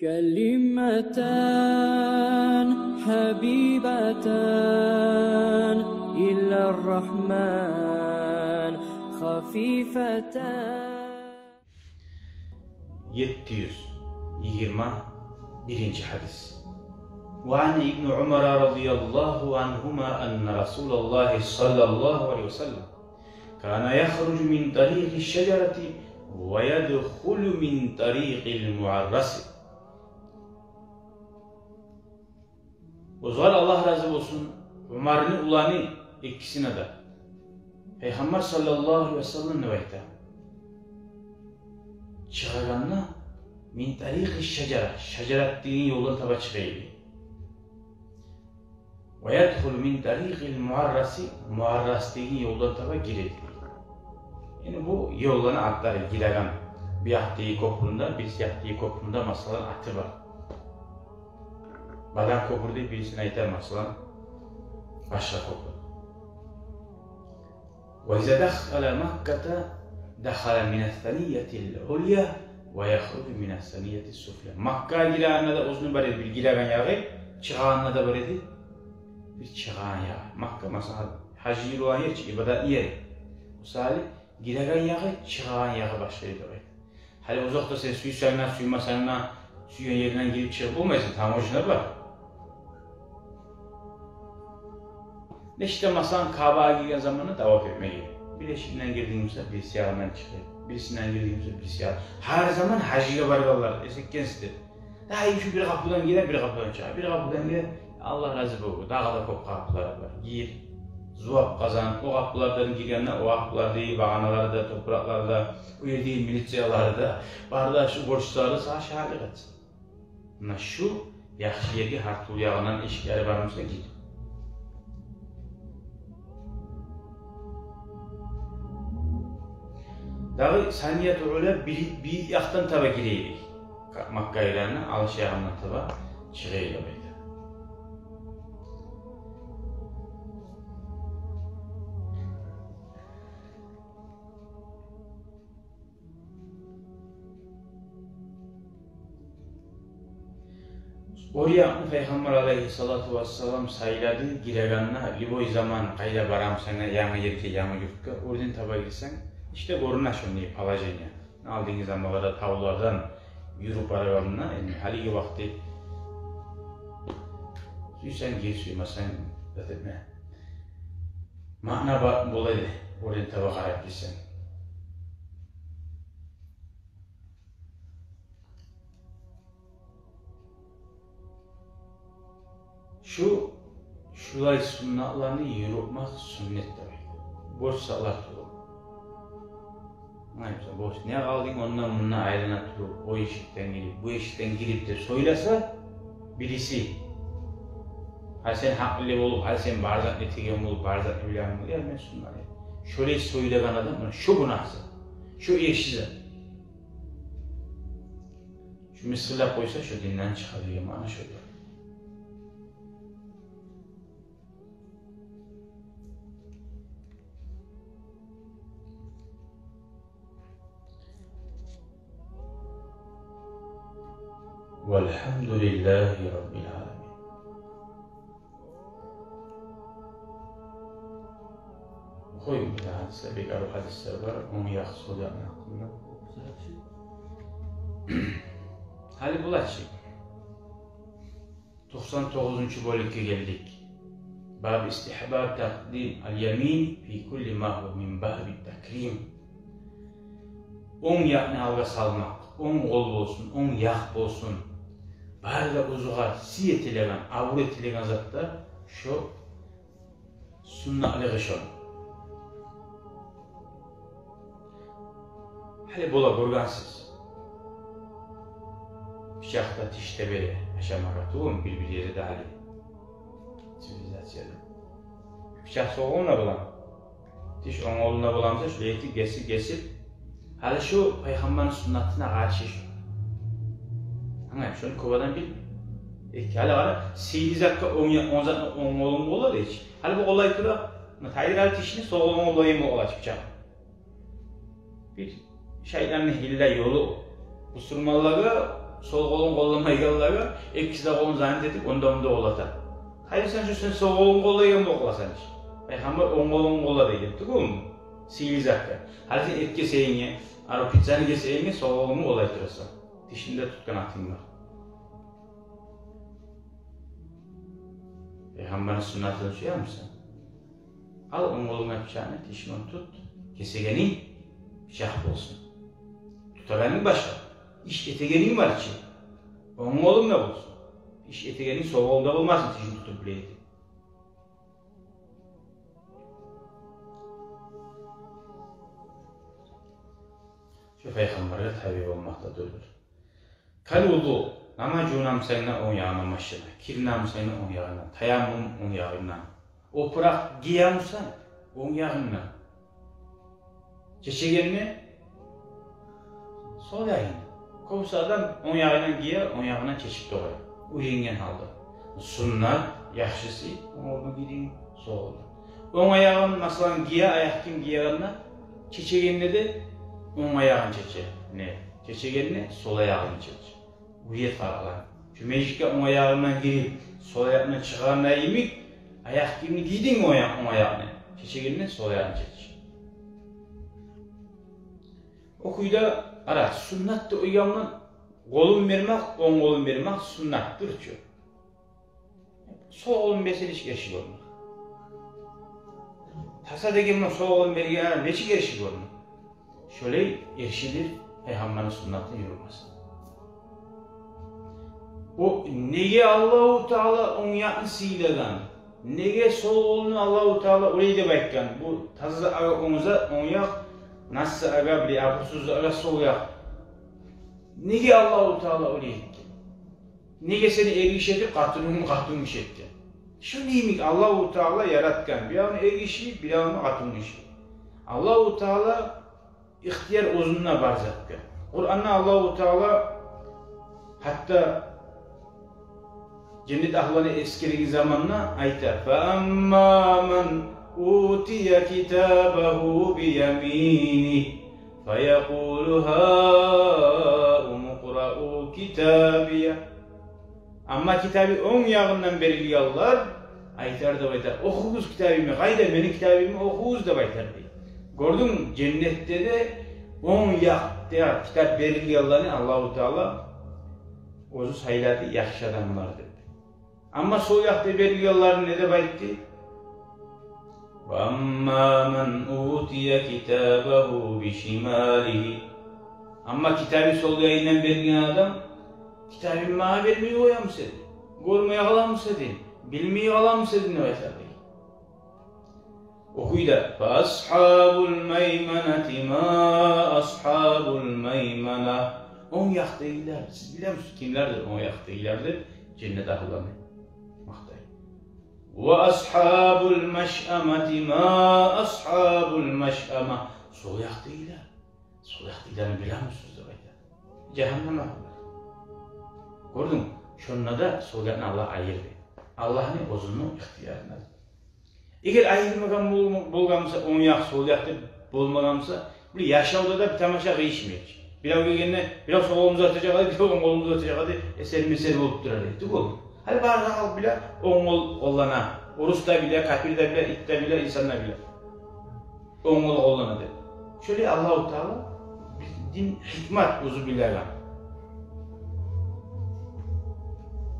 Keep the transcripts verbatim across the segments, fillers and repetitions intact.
كلمتان حبيبتان إلى الرحمن خفيفتان. Етти юз йигирма биринчи гьадис. وعن ابن عمر رضي الله عنهما أن رسول الله صلى الله عليه وسلم كان يخرج من طريق الشجرة ويدخل من طريق المعرس. Оьзлер, Аллагь рази болсун, Умарны уланы экисине де. Пайхаммар саллаллагьу алайгьи ва саллам деп айта. Чыгъагъанда мин тарикъи шажара, шажарат деген ёлдан таба чыгъа эди. Ва ядхулу мин тарикъил муарраси, муаррас деген ёлдан таба гире эди. Яни бу ёлланы атлары гиреген. Бу якъдагъы кёпюрню де, бу якъдагъы кёпюрню де, масала, аты бар. Бадан кёпюр деп бирисин айта, масала, башгъа кёпюр. Ва иза дахала Макката дахала минас саниятил уля ва яхружу минас санияти суфля. Маккагъа гирегенде де оьзюню бар эди бир гиреген ягъы, чыгъагъанда да бар эди бир чыгъагъан ягъы. Макка, масала, гьажгъа гирип болагъан ер чи, ибадат ери. О саялы гиреген ягъы, чыгъагъан ягъы башгъа эди деп айта. Гьали узакъда сен сюйсенг де, сюймесенг де, сюйген еринден гирип чыгъып болмайсан, таможня бар. Нечик де, масала, Каабагъа гирген заманда таваф этмеге. Бир эшигинден гирдинг буса, бириси ягъындан чыгъа. Бирисинден гирдинг буса, бириси ягъы. Гьар заман гьажгъа баргъанлар эсеккенсиз де. Дайым шу бир къапудан гире, бир къапудан чыгъа, бир къапудан гире. Аллагь рази болгъур. Дагъы да кёп къапулар бар. Гир. Зувап къазан. О къапулардан гиргенде, о къапулардагъы багъаналар да, топуракълар да, о ердеги милициялар да, бары да шу борчлары сагъа шагьатлыкъ этсин. Муна шу яхшы ерге гьар тюрлю ягъындан эшиклери бар буса гир. Дагъы саниятул уля бир, бир якъдан таба гире эди. Ка-, Маккагъа гирегенде алыс ягъындан таба чыгъа эди деп айта. О якъны Пайхаммар алайгьиссалату вассалам сайлады, гирегенде, любой заман, къайда барамсан да, янгы ерге, янгы юртгъа, оьрден таба гирсенг, иште гёрюне шондай положение. Алдынгъы заманларда тавлардан юрюп барагъанда, энни гьалиги вакъти сюйсенг гир, сюймесенг зат этме. Маъна бар бола эди, оьрден таба къарап гирсенг. Шу, шулай суннатланы юрютмек суннат деп айта. Борч затлар тюгюл. Англамайсан, борч. Не къалдынг ондан-мундан айлана туруп, о эшикден гирип, бу эшикден гирип деп сёйлесе бириси. Гьали сен гьакъыллы болуп, гьали сен бар затны этеген болуп, бар затны билеген болуп, я мен суннат. Шолай сёйлеген адам, муна шу гюнагьсыз, шу эрши зат. Шу мысгъыллап къойса, шу динден чыгъа деген маъна шоду. Валгьамдулиллагьи раббил аламин. Къой, бир гьадислер, бек арив гьадислер бар, онг якъ, сол якъны гьакъында. Гьали булай чы. Токъсан тогъузунчу бёлюкге гелдик. Баб истигьбаб такъдим ал-ямин фи кулли ма гьува мин баби такрим. Онг якъны алгъа салмакъ, онг къол болсун, онг якъ болсун. Бары да оьзюне сый этилеген, абур этилеген затда шо суннатлыгъы шо. Гьали бола гёргенсиз. Бичакъ да тиш де бере ашамагъа тюгюлмю бир-бир ерде гьали. Цивилизацияда. Бичакъ сол къолунда бола. Тиш онг къолунда бола буса, шулай этип, гесип, гесип. Гьали шу Пайхаммарны суннатына къаршы шу. Англайман, шону кёп адам билмей. Эки, гьали къара, сыйлы затгъа онг я-, онг затны онг къолунг бола дейчи. Гьали бу къолай тура, муна тайдыр гьали тишни, сол къолунг къолай эми къолай чыпчакъ. Бир шайтанны гьилла ёлу. Бусурманлагъа Сол къолун къолламайгъанлагъа экиси де къолун занят этип, онда-мунда къоллата. Къайсы сен шо, сен сол къолун къоллайгъан болуп къаласан иш. Пайхаммар онг къолун къолла деген тюгюлмю? Сыйлы затгъа. Гьали сен эт гесегенге, арив питсаны гесегенге сол къолунгну къоллай турасан. Тишинг де тутгъан атынг бар. Пайхаммарны суннатын сюемисен? Ал онг къолунга бичакъны, тишинг де тут, гесегенинг бичакъ болсун. Тутагъанынг башгъа, иш этегенинг бар чы, онг къолунгда болсун. Иш этегенинг сол къолунгда болмасын, тишинг тутуп биле эди. Шо пайхаммаргъа таби болмакъ да дюр. Кал вузу, намаз жувунамысан да онг ягъындан башлана, киринемисен де онг ягъындан, таяммум онг ягъындан, опуракъ гиемисен онг ягъындан, чечегенде сол ягъындан. Кёбюсю адам онг ягъындан гие, онг ягъындан чечип де къоя, уьйренген гьалда. Суннат, яхшысы, онг къолунгну гийдинг, сол къолунгну. Онг аягъын, масала, гие, аякъгийим гиегенде, чечегенде де онг аягъын чече, не, чечегенде сол аягъын чече. Уьйрет къарагъан. Шо межитге онг аягъындан гирип, сол аягъындан чыгъагъанда йимик, аякъгийимни гийдинг онг ая-, онг аягъынгны, чечегенде сол аягъынгны чеч. О кюйде, къара, суннат деп къойгъанман, къолун бермек, онг къолун бермек суннатдыр чы. Сол къолун берсе нечик эрши гёрюне? Таса дегенман, сол къолун бергенге нечик эрши гёрюне? Шолай эршидир пайхаммарны суннатын юрютмесе. О неге Аллагьу Таала онг якъны сыйлагъан? Неге сол къолну Аллагьу Таала олай деп айтгъан? Бу таза зат агъа онг за-, онг якъ, нас за агъа, бир абурсуз зат агъа сол якъ. Неге Аллагьу Таала олай этген? Неге сени эргиши этип, къатынынгны къатынгиши этген? Шо йимик Аллагьу Таала яратгъан, биревню эргиши, биревню къатынгиши. Аллагьу Таала ихтияр оьзюнде бар затгъа. Къуранда Аллагьу Таала гьатта женнет агьлуланы эсгерген заманда айта: «Фа амма ман утия китабагьу би яминигьи, фа якъулу гьауму къурау китабия». Амма китабы онг ягъындан берилгенлер айтар деп айта: «Охугъуз китабымны, къайда мени китабымны, охугъуз», – деп айтар дей. Гёрдюнгмю, женнетде де онг якъда китап берилгенлени Аллагьу Таала оьзю сайлады яхшы адамлар деп. Амма сол якъда берилгенлени не деп айтды? «Ва амма ман утия китабагьу би шималигьи». Амма китабы сол ягъындан берген адам: «Китабымны магъа бермей къоямысан эди, гёрмей къаламысан эдим, билмей къаламысан эдим», – деп айтар дей. О кюйде: «Фа асгьабул майманати ма асгьабул маймана». Онг якъдагъылар, сиз билемисиз кимлердир онг якъдагъылар деп, женнет агьлуланы макътай. «Ва асгьабул машъамати ма асгьабул машъама». Сол якъдагъылар, сол якъдагъыланы билемисиз деп айта. Жагьаннам агьлулар. Гёрдюнгмю? Шонда да сол якъны Аллагь айырды. Аллагьны оьзюню ихтиярында. Эгер айырмагъан бол-, болгъан буса, онг якъ, сол якъ деп болмагъан буса, бир яшавда да бир тамаша къыйышмай эди. Бирев гелгенде, бирев сол къолун узатажакъ эди, бирев онг къолун узатажакъ эди, эсер-месер болуп турар эди, тюгюлмю? Гьали бары да халкъ биле онг къол къоллана. Орус да биле, капир де биле, ит де биле, инсан да биле. Онг къол къоллана деп. Шолай Аллагьу Таала бизин хикмат оьзю билеген.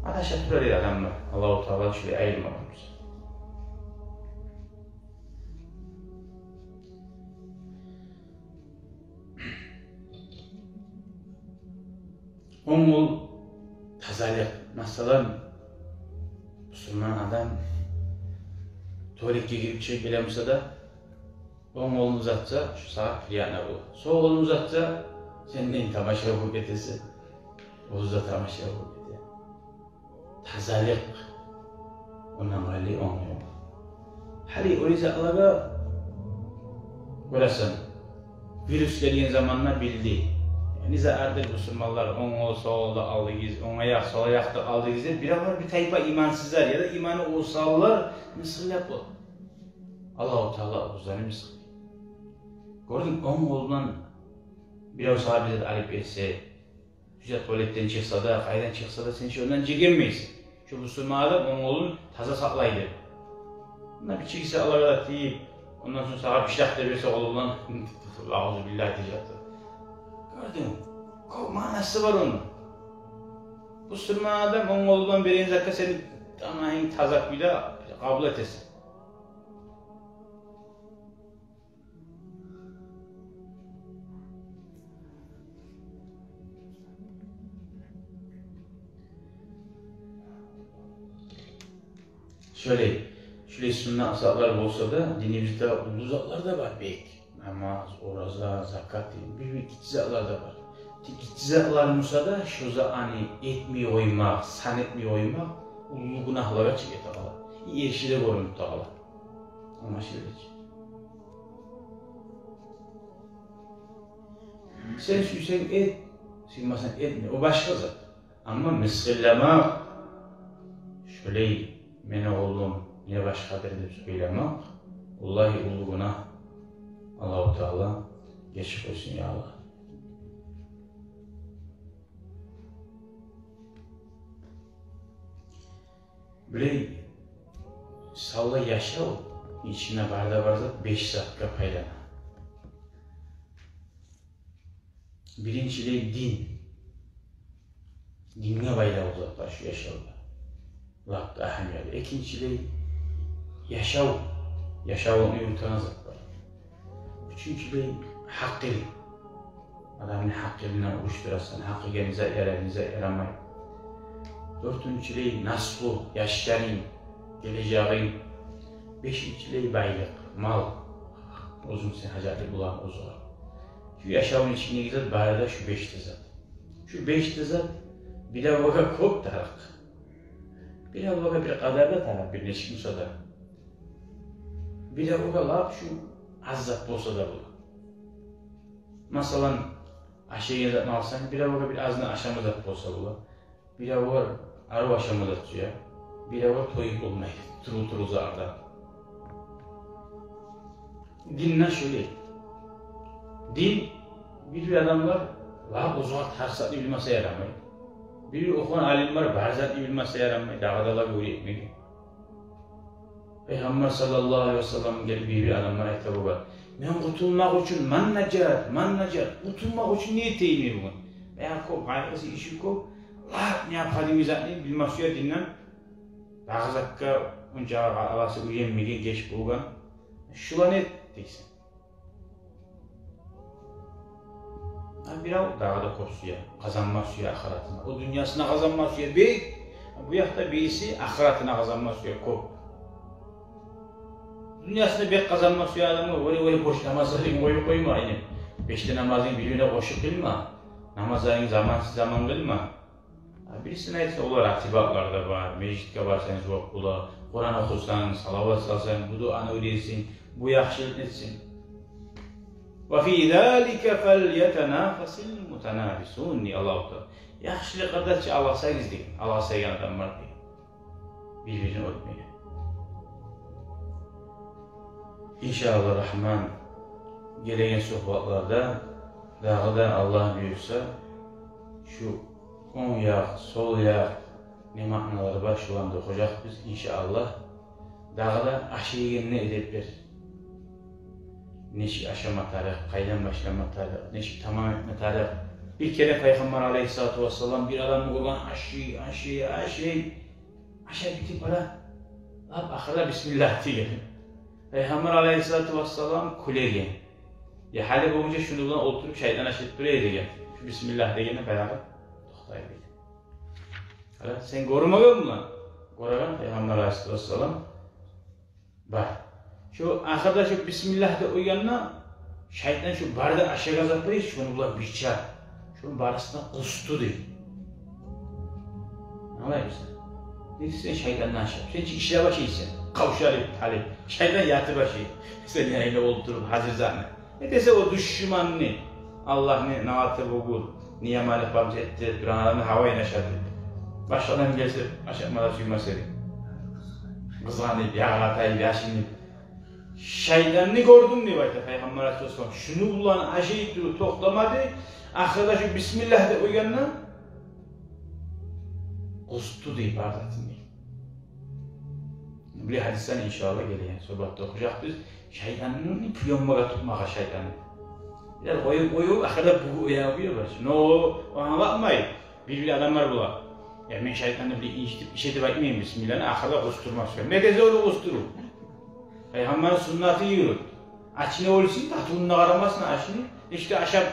Адаша турар эди адамлар, Аллагьу Таала шолай айырмагъан буса. Онг къол тазалыкъ. Масала, бусурман адам туалетге гирип чыгъып геле буса да, онг къолун узатса, шо сагъа приятно бола. Сол къолун узатса, сен не тамаша болуп гетесен, оьзю де тамаша болуп гете. Тазалыкъ. Ондан къайры онг къол. Гьали о затлагъа гёресен, вирус гелген заманда билди. Низагьардыр бусурманлар, онг къол, сол къол деп алдыгъыз, онг аякъ, сол аякъ деп алдыгъыз деп, биревлер, бир тайпа имансызлар яда иманы осаллар мысгъыллап бола. Аллагьу Таала оьзлени мысгъыллай. Гёрдюнг, онг къолдан бирев сагъа бир зат алып берсе, Гьюжат, туалетден чыкъса да, къайдан чыкъса да, сен шондан жибермейсен. Шо бусурман адам онг къолун таза сакълай деп. Муна бичик сакъларгъа да тийип, ондан сонг сагъа пышакъ да берсе къолу булан, аузу биллагь дей жата. Гёрдюнгмю? Кёп маънасы бар ону. Бусурман адам онг къолу булан береген затгъа сен тамагьынг таза кюйде къабул этесен. Шолай, шолай суннат затлар болса да, динибизде уллу затлар да бар бек. Намаз, ораза, закат, бир-бир гиччи затлар да бар. Тек гиччи затлар буса да, шо затны этмей къоймакъ, сан этмей къоймакъ уллу гюнагьлагъа чыгъып къала. И эрши де гёрюнюп де къала. Англашыла чы. Сен сюйсенг эт, сюймесенг этме. О башгъа зат. Амма мысгъылламакъ, шолай мени къолум не башгъадыр деп сёйлемек, валлагь, уллу гюнагь. Аллагьу Таала гечип къойсун, я Аллагь. Билей, савлай яшав ичинде бар да бар зат беш затгъа байлана. Биринчилей, дин. Динге байлавлу затлар шу яшавда. Лап да агьамиятлы. Экинчилей, яшав. Яшавну юрютеген затлар. Уьчюнчюлей, гьакъыл. Адамны гьакъылына урушдурасан, гьакъылгъа не зат ярай, не зат ярамай. Дёртюнчюлей, наслу, яшларынг, гележегинг. Бешинчилей, байлыкъ, мал. Оьзюнг сен гьажатлы болагъан озгъар. Шу яшавну ичиндеги зат бары да шу беш де зат. Шу беш де зат бир авлакъгъа кёп тарыкъ. Бир авлакъгъа бир къадар да тарыкъ, бир нечик буса да. Бир авлакъгъа лап шу аз зат болса да бола. Масала, ашайгъан затны алсанг, бир авлакъгъа бир аздан ашама зат болса бола. Бир авлакъ арив ашама зат сюе, бир авлакъ тоюп болмай, туру-туру зарда. Дин де шолай. Дин, бир-бир адамлар лап озгъар тарыкъ затны билмесе ярамай. Бир-бир охугъан алимлер бар затны билмесе ярамай, дагъы да лап уьйретмеге. Пайхаммар саллаллагьу алайгьи ва саллам гелип бир-бир адамлар айта болгъан: «Мен къутулмакъ учун, ман нажат, ман нажат, къутулмакъ учун не этейим?» – дей болгъан. Баягъы кёп къайгъысы, иши кёп, лап необходимый затны билме сюе динден. Дагъы затгъа онча аласы уьйренмеге геч болгъан. Шуланы эт дейсен. А бирев дагъы да кёп сюе, къазанма сюе ахыратына. О дюньясына къазанма сюе бек, бу якъда бириси ахыратына къазанма сюе кёп. Дюньясына бек къазанма сюе адамгъа, вали-вали бош намазларынгны къоюп къойма, айны. Беш де намазынгны бир-бирине къошуп къылма. Намазларынгны замансыз заман къылма. А бирисине айтса, олар ратибатлар да бар, межитге барсанг зувап бола, Къуран охусанг, салават салсанг, бу дуаны уьйренсенг, бу яхшылыкъны этсенг. «Ва фи залика фальятанафасил мутанафисун», – дей Аллагьу Таала. Яхшылыкъгъа да чы алгъасагъыз деген, алгъасайгъан адамлар деген. Бир-бирин оьтмеге. Иншааллагь Рагьман, гелеген сугьбатларда дагъы да, Аллагь буюрса, шу онг якъ, сол якъ не маъналар бар, шуланы да охужакъбыз, иншааллагь. Дагъы да ашайгъанны эдеплер. Нечик ашама тарыкъ, къайдан башлама тарыкъ, нечик тамам этме тарыкъ. Бир керен Пайхаммар алайгьиссалату вассалам бир адамны гёрген ашай, ашай, ашай. Ашап битип бара, лап ахырда бисмиллагь деген. Пайхаммар алайгьиссалату вассалам кюлеген. Я, гьали болгъунча шуну булан олтуруп шайтан ашап тура эди деген. Шу бисмиллагь дегенде баягъы токътай деген. Гьали сен гёрмегенми булан? Гёреген Пайхаммар алайгьиссалату вассалам бар. Шо ахырда шо бисмиллагь деп къойгъанда, шайтан шо бары да ашагъан затлар, шону булан бирче, шону барысын да къусду дей. Англаймысан? Неге сен шайтандан ашап? Сен чи ишлеп ашайсан, къавшалып, талып. Шайтан ятып ашай. Сен янында олтуруп, гьазир затны. Неге десе, о душманны, Аллагьны налаты болгъур, не яманлыкъ бармыса этдирип турагъан адамны гьавайын ашады. Башгъа адам гелсе, ашатма да сюймес эди. Къызгъанып, ягъа тайып, яшынып. Шайтанны гёрдюм деп айта Пайхаммар алайгьиссалам. Шуну булан ашай туруп токътамады. Ахырда шо бисмиллагь деп къойгъанда, Къусту дей бар затын дей. Булай гьадислени, иншааллагь, гелеген сухбатда охужакъбыз. Шайтанны плёнмагъа тутмагъа шайтанны. Бираз къоюп, къоюп, ахырда бу уянып къоя бар. Но о англатмай. Бир-бир адамлар бола. Я мен шайтанны булай инжитип, иш этип айтмайман бисмиллагьны, ахырда къустурма сюемен. Не десе ону къустурув. Пайхаммарны суннаты юрют. Ачны оьлсюн, татывуна къарамасын ачны. Ишде ашап,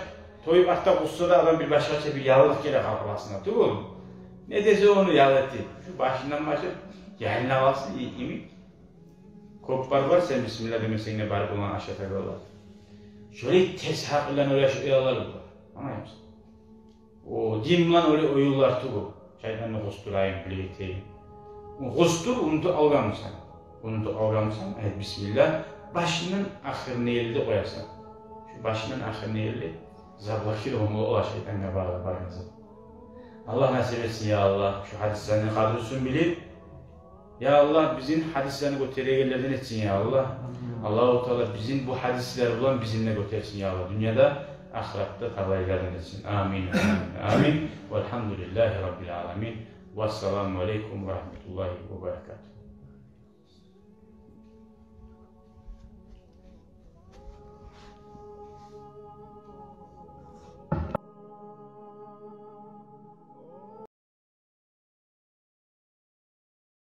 тоюп, артда къусса да, адам бир башгъача бир яллыкъ геле къалбы аслына, тюгюлмю? Не десе ону ял этип, шу башындан башлап, ялын аласыз, и-, йимик. Кёп бар, бар, сен бисмиллагь демесенг де, бар булан ашата бола. Шолай терс гьакъылдан ойлашып, уялар бар. Англаймысыз? О дин булан олай оюнлар тюгюл. Шайтанны къустурайым, булай этейим. Къустур, унутуп алгъанмысан. Унутуп алгъанмысан, айт бисмиллагь, башындан ахырына ерли къоясан. Шу башындан ахырына ерли заблокирован бола шайтангъа бар, бар зат. Аллагь насип этсин, я Аллагь, шу гьадислени къадрусун билип, я Аллагь, бизин гьадислени гётерегенлерден этсин, я Аллагь. Амин. Аллагьу Таала бизин бу гьадислер булан бизин де гётерсин, я Аллагь. Дюньяда, ахыратда талайлылардан этсин. Амин, амин, амин. Валгьамдулиллагьи раббил аламин. Вассаламу алейкум ва рагьматуллагьи ва баракатугь.